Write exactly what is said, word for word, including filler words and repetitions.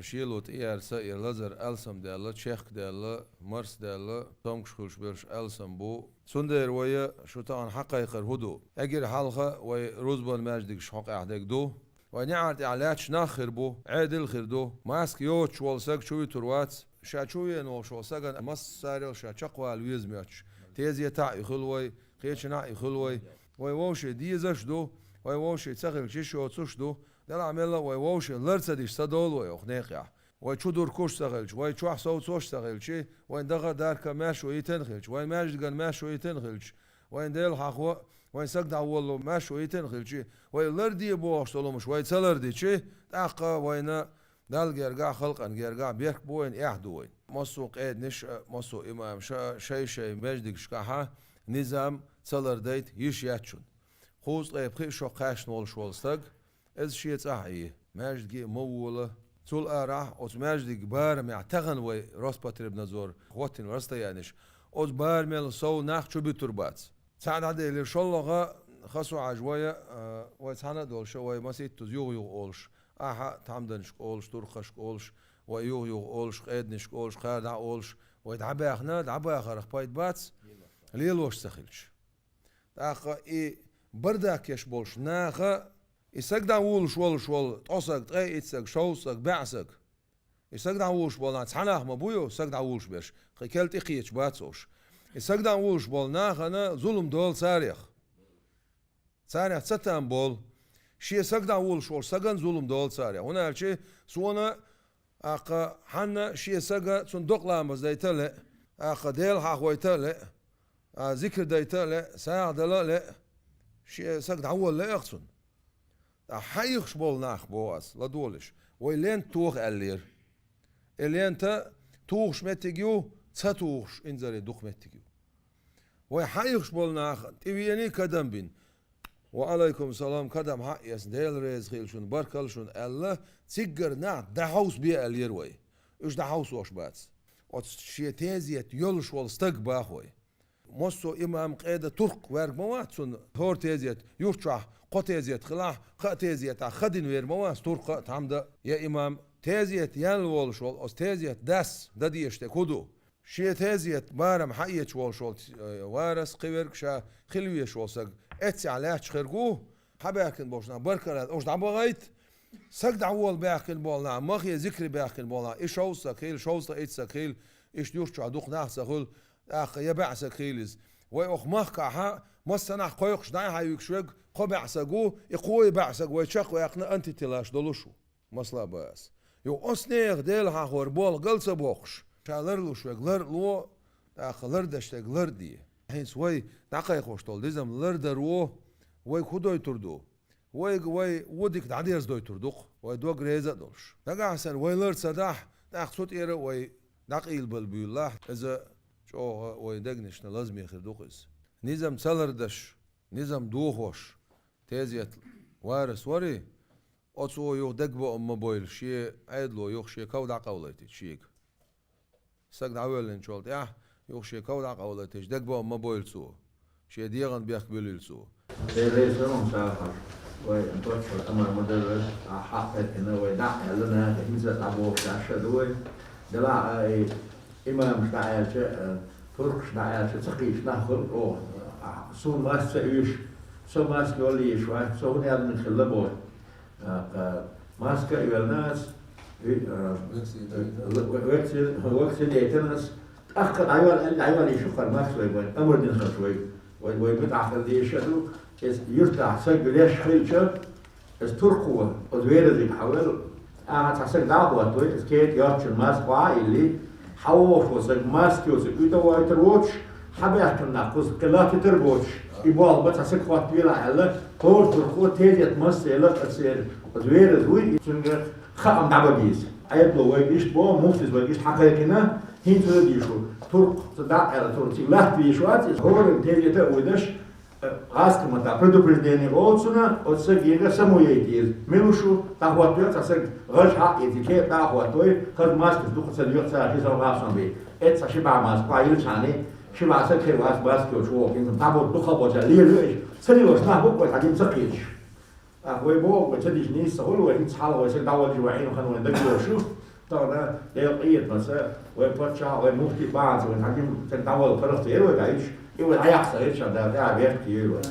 Шело тӀеяьрса, я лазар алсам даьлла, чехка даьлла, марс даьлла, томкаш хуьлуш берш алсам бу. Цундела вай шу тахана хьакхайкхар хӀун ду? Эггара хьалха вай рузбан маьждигаш хьокъехь дерг ду. Вай неӀар тӀехь лаьтташ нах хир бу, Ӏедал хир ду. Маска йоцуш волу саг чу вуьтур вац. Ша чу вена волуш волу сагана массарел ша чекхвала веза моьттуш. Тезетахь а и хуьлу вай, кхечанахь а и хуьлу вай. Вай вовшийн дезаш а ду, вай вовшийн ца хилча йиш йоцуш а ду. Делахь мелла а вай вовшийн лар ца диш ца долу вай оха некъехь. Вай чу дуркуш а ца хилча, вай чохь совцош а ца хилча, вайн даха а дарка а маьршо йитина хилча, вайн маьждиган маьршо йитина хилча, вайн Дела хьахо а, вайн саг дӀаволло маьршо йитина хилча, вай ларде бохуш долу хӀумаш вай ца лардича, тӀаккха вайна Далла гергахь, халкъан гергахь берк бу вайна, эхь ду вайна. Массо а къеданаш а, массо а имамаш а шай-шай маьждигашкахьа низам ца лардайта йиш яц шуна. Кхузткъе пхи шо кхаьчна волуш волу стаг, иза шен цӀахь Ӏе, маьждиге а ма вола. Цул арахь оцу маьждиг барамехь тахана вай Роспотребнадзор хӀоттийна расстоянеш, оцу барамел сов нах чу буьтур бац. Цхьаъ дӀаделира шолгӀа, Хасо-Хьаьжа вай, а, вай цхьаьна а долуш, вай масийттаза юха-юха олуш, ахьа а тхьамданашка олуш, туркхашка олуш, вай юха-юха олуш, къеданашка олуш, кхара дӀа а олуш, вай дӀабаьхна, дӀабахарх пайда бац, лелош ца хилча. ТӀаккха и бардак еш болуш наха, и саг дӀавуллуш волуш волу, ткъо саг, ткъе итт саг, шовзткъа саг, бӀе саг. И саг дӀавуллуш болу нах цхьа нах ма бу ю, саг дӀавуллуш берш, кхин кел тӀекхеташ бац уьш. И саг дӀавуллуш болу нахана зулам долу царех. Царех ца там болу. Шен саг дӀавуллуш волу саган зулам долу царех. ХӀунда аьлча суна, аккха, хьанна шен сага цунна докъа ламаз дайта ле, аккха, Дела хьахвайта ле, а, зикр дайта ле, сагӀа дала ле, шен саг дӀаволла ле ах цунна. Ткъа хьан ихаш болу нах, боху ас, ладолаш, вай лента тоха аьллера. И лента тухуш меттиг ю, ца тухуш инзаре дукха меттиг ю. Вай хьан ихаш болу нах тӀевений кадам бина. Ва алайкум салам, кадам хьаэцна, Дела реза хила шуна, баркалла шуна аьлла, циггара нах дӀахьовсабе аьллера вай. Уьш дӀахьовсош бац. Оцу шен тезет йолуш волу стаг бахой. Массо а имам къеда туркх верг ма вац цунна, хӀора тезет, юрт чохь кхо тезет хилахь, кхаа тезетахь ха дина вер ма вац туркха а, тхьамда а, я имам. Тезет яьлла волуш волу, оцу тезет дас дан дезаш дерг хӀун ду? Шен тезет барам хьаэцаш волуш волу, э, варас кхин верг ша хила везаш волу саг эццехь лаьтташ хирг ву, хьабаьхкина болуш нах баркалла аьлла, уьш дӀабахайта, саг дӀаволла баьхкина болу нах, махе зикре баьхкина болу нах, и шовзткъа саг хила, шовзткъа итт саг хила, иштта юрт чохь дукха нах ца хуьлу, тӀаккха я бӀе саг хила иза. Вай оха махкахьа, массанахь кхойкхуш дӀай-хьай вуьгуш верг кхо бӀе саг ву, и кхо бӀе саг вай чекхваьккхина антителаш долуш ву. Масала бан ас. Юха оцу нехан Дела хьахор болх гал ца боккхуш, ша ларлуш верг лар а ло, тӀаккха лардеш дерг лар а де. ХӀинца вай дӀакхайкхош долу дизам лардаро вайга хӀун дойтур ду? Вайга вай вон дика дӀадерзадойтур ду-кх, вай дог реза а долуш. Нагахь санна вай лар ца дахь, тӀаккха цу тӀера а вай дӀакъийлабала буьйлалахь, иза чӀогӀа вайн дегнашна лазаме хир ду-кх иза. Низам ца лардеш, низам дохош, тезет варас варий, оцо юха дегабоам ма бойла, шен Ӏедало юха шен ков дӀакъовлайтича шега. Саг дӀавоьллинчул тӀаьхьа юха шен ков дӀакъовлайтича дегабоам ма бойла цо, шен дегӀан бехк буьлийла цо. Делан салам царах, вай тӀоьххьара амар ма дарра, ахь хьакхайкхина, вай дӀа а аьлла, наха хӀинца а дӀабохуш Ӏаш а ду вай. Делахь а и имамаш дӀааьлча а, туркхаш дӀааьлча а ца кхийча нах хуьлу оха. Ахь суна маска ца оьшу, со маска йолла йиш вац, со хӀун аьлла хилла боху. ТӀаккха маска а йоьллина ас, ви-, а, вакци-, вакцина яйтина ас, тӀаккха дӀайола аьлла, дӀайола йиш ю-кх хӀара маска вай, вай амар дина хилча вай, вай, вай муьтӀахь хила дезаш а ду, иза юьртахь саг леш хилча, иза туркхо, оцу веразига хьавелла, ахьа цхьа саг дӀа а хӀоттавой, иза кета йоцчун маска охьа а йиллий, хьан вогӀуш волу саг маска йоцург уьйтӀа а войтур воцуш, хьан баьхкина нах кхуза кхин латтитар а боцуш, и болх бан цхьа саг хӀоттавелахь аьлла, хӀора туркхо тезет массеран а церан оцу вераз вуй, и цуьнга хаам дӀабан беза. Ӏедало вайга иштта боху, муфтис вайга иштта хьакхайкхина, хӀинца хӀун дийш ву, туркхо ца дӀа а аьлла, туркхо цига латта везаш вац, иза хӀоранна тезета а вуй даш, гӀазкхийн маттахь предупреждение олу цунна, оцу сагега само яйта еза. Мила шу, дӀахӀоттаве цхьа саг, гӀаж хьаъ а эций, кепа дӀа а хӀоттавой, хаза маскаца дукха ца доьху цара, ши сов гӀапсон бе. Эццахь ши бӀе маска охьа йиллачхьана, ши бӀе саг хир вац маска йоцуш вогӀу, хӀинца дӀаболу дукха болчара лелайо иза. Ца лелош нах бу-кх вай, цхьа дин ца кхеташ. А вай боху, вай ца дича нийса ца хуьлу, вай хӀинца хьалха вай сан дӀаваллаш вай Ӏийна хан вайн дагадогӀуш ю. Тахана Делан къинхетамца вай паччахь, вай муфти бахьанца вайна хьан дин сан дӀавалла паргӀат вер вай даьлча, и вай дӀаяхьа ца хилча, Дала тӀехьа бехк йойла вай.